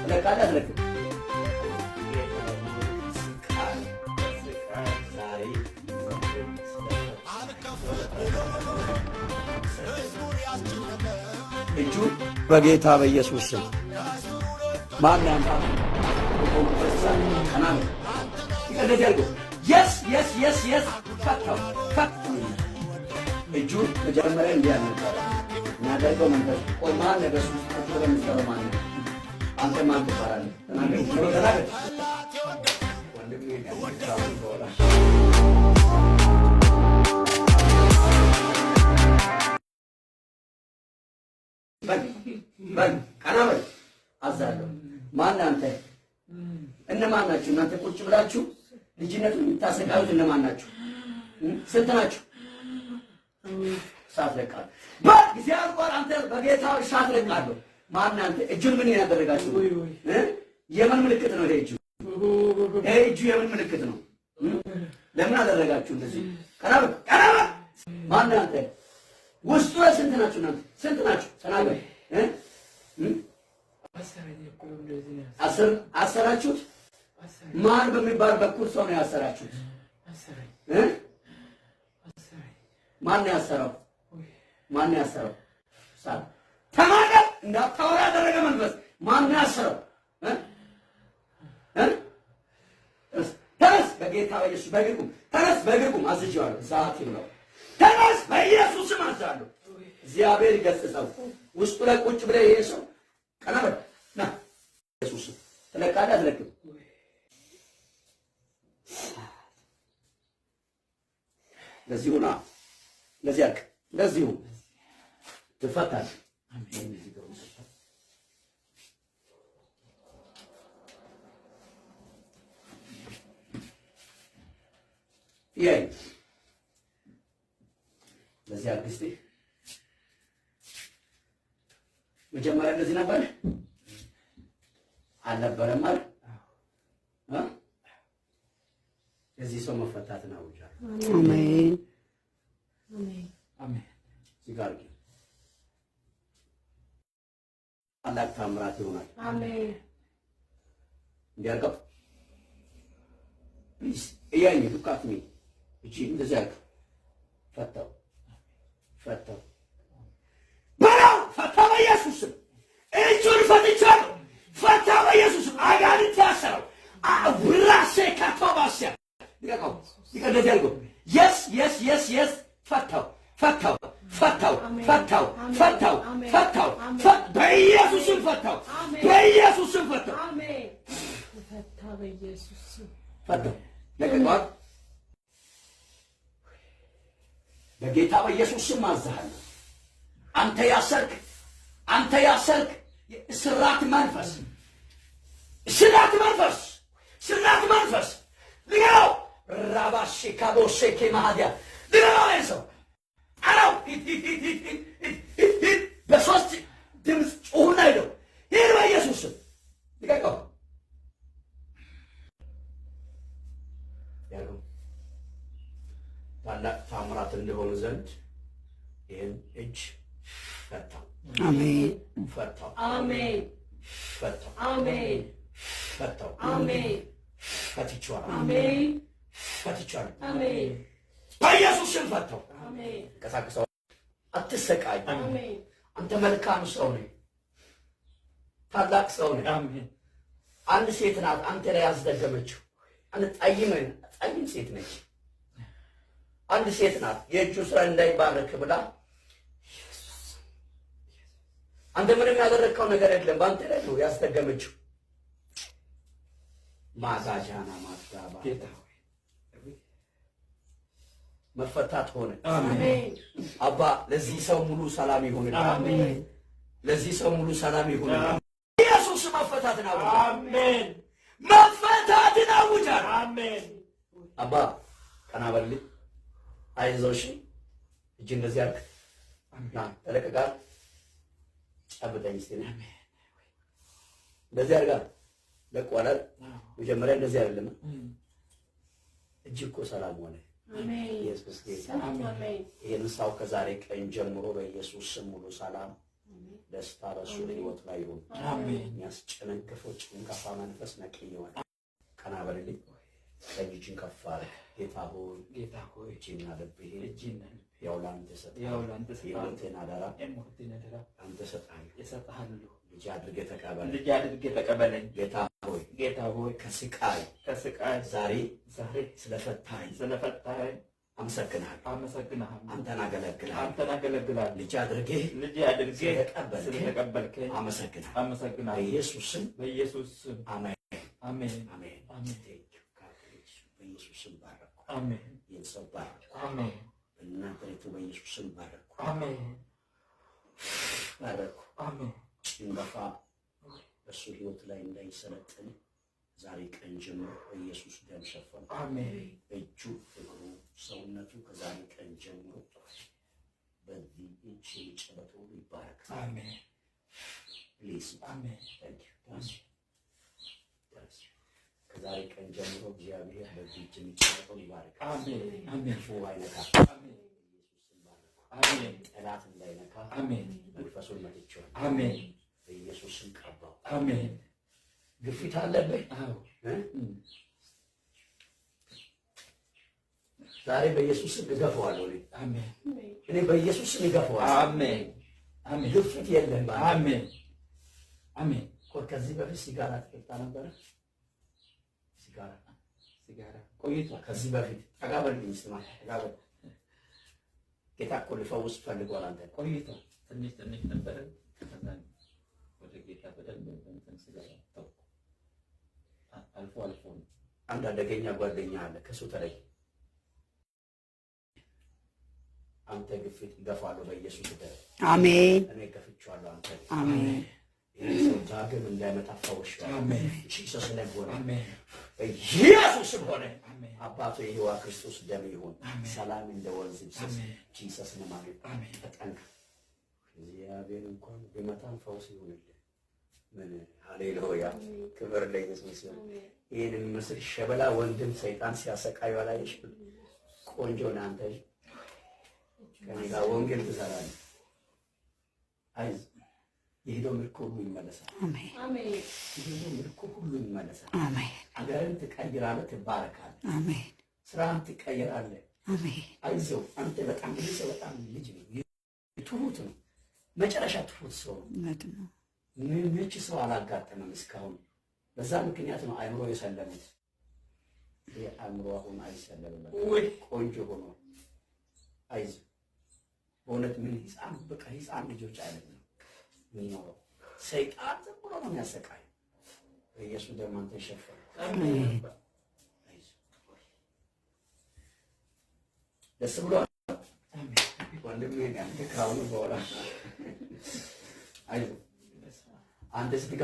ትለቃለህ አትለቅም? ዛሬ እጁ በጌታ በኢየሱስ ስም ማን ያምጣ? እንደዚህ አድርጎ yes, yes, yes, yes። ፈታው፣ ፈታው። እጁ መጀመሪያ እንዲህ አልነበረ የሚያደርገው መንፈስ። ቆይ፣ ማን ነው በሱ ውስጥ ቁጭ ብለህ የምትሰራው? ማን ነው? አንተ ማን ትባላለህ? ተናገር፣ ቶሎ ተናገር። ወንድሜ በኋላ በል በል፣ ቀና በል፣ አዛለሁ። ማን አንተ? እነማን ናችሁ እናንተ ቁጭ ብላችሁ ልጅነቱን የምታሰቃዩት እነማን ናችሁ? ስንት ናችሁ? እሳት ለቃለሁ። በጊዜ አልቋል። አንተ በጌታ እሳት ለቃለሁ። ማን አንተ? እጁን ምን ያደረጋችሁ? የምን ምልክት ነው ይሄ እጁ? ይሄ እጁ የምን ምልክት ነው? ለምን አደረጋችሁ እንደዚህ? ቀና በል፣ ቀና በል። ማን አንተ? ውስጡ ስንት ናችሁ እናንተ? ስንት ናችሁ? ተናገር። አሰራችሁት? ማን በሚባል በኩል ሰው ነው ያሰራችሁት? ማን ነው ያሰረው? ማን ነው ያሰረው? ተናገር። እንዳታወራ ያደረገ መንፈስ ማን ነው ያሰረው? ተነስ፣ በጌታ በኢየሱስ በእግር ቁም። ተነስ፣ በእግር ቁም። አዝዤዋለሁ። ሰዓት ይብላው። ተነስ፣ በኢየሱስ ስም አዛለሁ። እግዚአብሔር ይገስጸው። ውስጡ ላይ ቁጭ ብለህ ይሄ ሰው ቀና በል ና። ኢየሱስ ትለቃለህ አትለቅም? እንደዚሁ ና፣ እንደዚህ አልክ፣ እንደዚሁ ትፈታለህ። ይሄ እንደዚህ አድርግ እስኪ። መጀመሪያ እንደዚህ ነበር አልነበረም አይደል? የዚህ ሰው መፈታትን አውጃለሁ። አሜን። አሜን። እዚህ ጋር አድርጊ። ታላቅ ታምራት ይሆናል። አሜን። እንዲያርገው please፣ እያኝ፣ look at me። እቺ እንደዚህ አድርግ። ፈታው፣ ፈታው በለው፣ ፈታው በኢየሱስ ስም። እጁን ፈትቻለሁ። ፈታው በኢየሱስ ስም። አጋንንት ያሰረው ራሴ ካቶባሲያ ልቀቀው። ልቀ እንደዚህ አድርገው። Yes, yes, yes, yes። ፈታው፣ ፈታው፣ ፈታው፣ ፈታው፣ ፈታው፣ ፈታው፣ በኢየሱስ ስም ፈታው፣ በኢየሱስ ስም ፈታው። አሜን። ተፈታ በኢየሱስ ስም። ፈታው፣ ለቀቀዋል። በጌታ በኢየሱስ ስም አዝሃለሁ። አንተ ያሰርክ፣ አንተ ያሰርክ እስራት መንፈስ፣ እስራት መንፈስ፣ እስራት መንፈስ ልቀቀው። ራባሼ ካቦሼ ማሃዲያ፣ ልቀቀው። ይሄን ሰው ጠራው። ሂድ፣ ሂድ፣ ሂድ፣ ሂድ፣ ሂድ፣ ሂድ፣ ሂድ። በሶስት ድምፅ ጩሁና ሂደው፣ ሂድ። በኢየሱስ ስም ልቀቀው። ያርገው። ታላቅ ታምራት እንደሆኑ ዘንድ ይህን እጅ ፈታው። አሜን። ፈታው። አሜን። ፈታው። አሜን። ፈታው። አሜን። ፈትቼዋለሁ። አሜን። ፈትቼዋለሁ። አሜን። በኢየሱስ ስም ፈታው። አሜን። እንቀሳቀሰው። አትሰቃይ። አሜን። አንተ መልካም ሰው ነህ፣ ታላቅ ሰው ነህ። አሜን። አንድ ሴት ናት አንተ ላይ ያስደገመችው። አንድ ጠይም ጠይም ሴት ነች። አንድ ሴት ናት የእጁ ስራ እንዳይባረክ ብላ። አንተ ምንም ያደረግከው ነገር የለም። በአንተ ላይ ነው ያስደገመችው። ማዛዣና ማስጋባ ጌታ ሆይ። መፈታት ሆነ። አሜን። አባ፣ ለዚህ ሰው ሙሉ ሰላም ይሁንልህ። አሜን። ለዚህ ሰው ሙሉ ሰላም ይሁንልህ። ኢየሱስ መፈታትን አውጃለሁ። አሜን። መፈታትን አውጃለሁ። አሜን። አባ፣ ቀና በልልኝ። አይዞሽ፣ እጅ እንደዚህ አድርግ። ና፣ ተለቀቃል። ጨብጠኝ እስኪ። እንደዚህ አድርጋ ለቋል። መጀመሪያ እንደዚህ አይደለም። እጅ እኮ ሰላም ሆነ። አሜን። ኢየሱስ ጌታ። አሜን። ይህን ሰው ከዛሬ ቀን ጀምሮ በኢየሱስ ስም ሙሉ ሰላም፣ ደስታ በሱ ህይወት ላይ ይሁን። አሜን። የሚያስጨነግፈው ጭንገፋ መንፈስ ነቅየዋል። ቀና በልልኝ። ቀኝ እጅን ከፍ አድርግ። ጌታ ሆይ፣ ጌታ ሆይ፣ እጄና ልቤን እጅና ልቤ ያው ለአንተ እሰጥሃለሁ። ያው ለአንተ እሰጥሃለሁ። የሞቴን አደራ የሞቴን አደራ አንተ እሰጥሃለሁ። እሰጥሃለሁ። ልጅ አድርገህ ተቀበለኝ። ልጅ አድርገህ ተቀበለኝ። ጌታ ሆይ፣ ጌታ ሆይ፣ ከስቃይ ከስቃይ ዛሬ ዛሬ ስለፈታኝ ስለፈታኸኝ አመሰግንሃለሁ። አመሰግንሃለሁ። አንተን አገለግልሃለሁ። አንተን አገለግላለሁ። ልጅ አድርገህ ልጅ አድርገህ ስለተቀበልከኝ ስለተቀበልከኝ አመሰግንሃለሁ። አመሰግናለሁ። በኢየሱስ ስም። በኢየሱስ ስም። አሜን። አሜን። አሜን። አሜን። Thank you. God bless you። በኢየሱስ ስም ባረኩ። አሜን። ይህን ሰው ባረኩ። አሜን። በናዝሬቱ በኢየሱስ ስም ባረኩ። አሜን። ባረኩ። አሜን። ጭንገፋ በእሱ ህይወት ላይ እንዳይሰለጥን ዛሬ ቀን ጀምሮ በኢየሱስ ደም ሸፈኑ። አሜን። እጁ፣ እግሩ፣ ሰውነቱ ከዛሬ ቀን ጀምሮ በዚህ እጅ የሚጨበጥ ሁሉ ይባረክ። አሜን። Please. አሜን። Thank you. ተነስ፣ ተነስ። ከዛሬ ቀን ጀምሮ እግዚአብሔር በዚህ እጅ የሚጨበጠውን ይባርክ። አሜን። አሜን። ክፉ አይነካ። አሜን። ኢየሱስን ባረኩ። አሜን። ጠላት እንዳይነካ አሜን። መንፈሱን መትቼዋለሁ። አሜን። በኢየሱስ ስም ቀባው። አሜን። ግፊት አለብህ? አዎ። እ? ዛሬ በኢየሱስ ስም እገፋዋለሁ። እኔ አሜን። እኔ በኢየሱስ ስም እገፋዋለሁ። አሜን። አሜን። ግፊት የለም። አሜን። አሜን። እኮ ከዚህ በፊት ሲጋራ ትጠጣ ነበረ? ሲጋራ? ሲጋራ ቆይቷል። ከዚህ በፊት፣ ጠጋ በልልኝ፣ ስማ፣ ጠጋ በል። ጌታ እኮ ሊፈውስ ፈልጓል አንተ። ቆይቷል። ትንሽ ትንሽ ነበረ። ከዛ ወደ ጌታ በደንብ እንትን ሲጋራ ተውኩ። አልፎ አልፎ ነው። አንድ አደገኛ ጓደኛ አለ፣ ከሱ ተለይ። አንተ ግፊት እገፋለሁ በኢየሱስ ደም። አሜን። እኔ ገፍቼዋለሁ አንተ። አሜን። ይህ ሰው ዳግም እንዳይመጣ ፈውሼዋለሁ። አሜን። Jesus name ሆነ። አሜን። በኢየሱስ ስም ሆነ። አሜን። አባቱ የሕያው ክርስቶስ ደም ይሁን። አሜን። ሰላም እንደ ወንዝ ይፍሰስ። አሜን። Jesus name፣ አሜን። አሜን። ተጠንቀቅ። እግዚአብሔር እንኳን ቢመታም ፈውስ ይሁንልህ። ምን ሃሌሉያ! ክብር ለኢየሱስ ይሁን። ይህን የሚመስል ሸበላ ወንድም ሰይጣን ሲያሰቃዩ አላየሽም? ቆንጆ ነህ አንተ። ከኔ ጋር ወንጌል ትሰራለህ። አይዞህ፣ የሄደው ምርኮ ሁሉ ይመለሳል። አሜን። የሄደው ምርኮ ሁሉ ይመለሳል። አሜን። አገርን ትቀይራለህ፣ ትባረካለህ። አሜን። ስራህን ትቀይራለህ። አሜን። አይዞህ፣ አንተ በጣም ይህ ሰው በጣም ልጅ ነው፣ ትሁት ነው። መጨረሻ ትሁት ሰው ነው። እውነት ነው። ምች ሰው አላጋጠመም እስካሁን። በዛ ምክንያት ነው አእምሮ የሰለሙት። ይህ አእምሮ አሁን አይሰለምም። በቃ ውይ። ቆንጆ ሆኗል። አይዞህ፣ በእውነት ምን ህፃን፣ በቃ ህፃን ልጆች አይነት ነው የሚኖረው። ሰይጣን ዝም ብሎ ነው የሚያሰቃይ። በኢየሱስ ደም አንተ ይሸፈን። አሜን። አይዞህ፣ ደስ ብሏል። አሜን። ወንድሜ፣ አንተ ከአሁኑ በኋላ አይዞህ፣ አንተ ስትጋ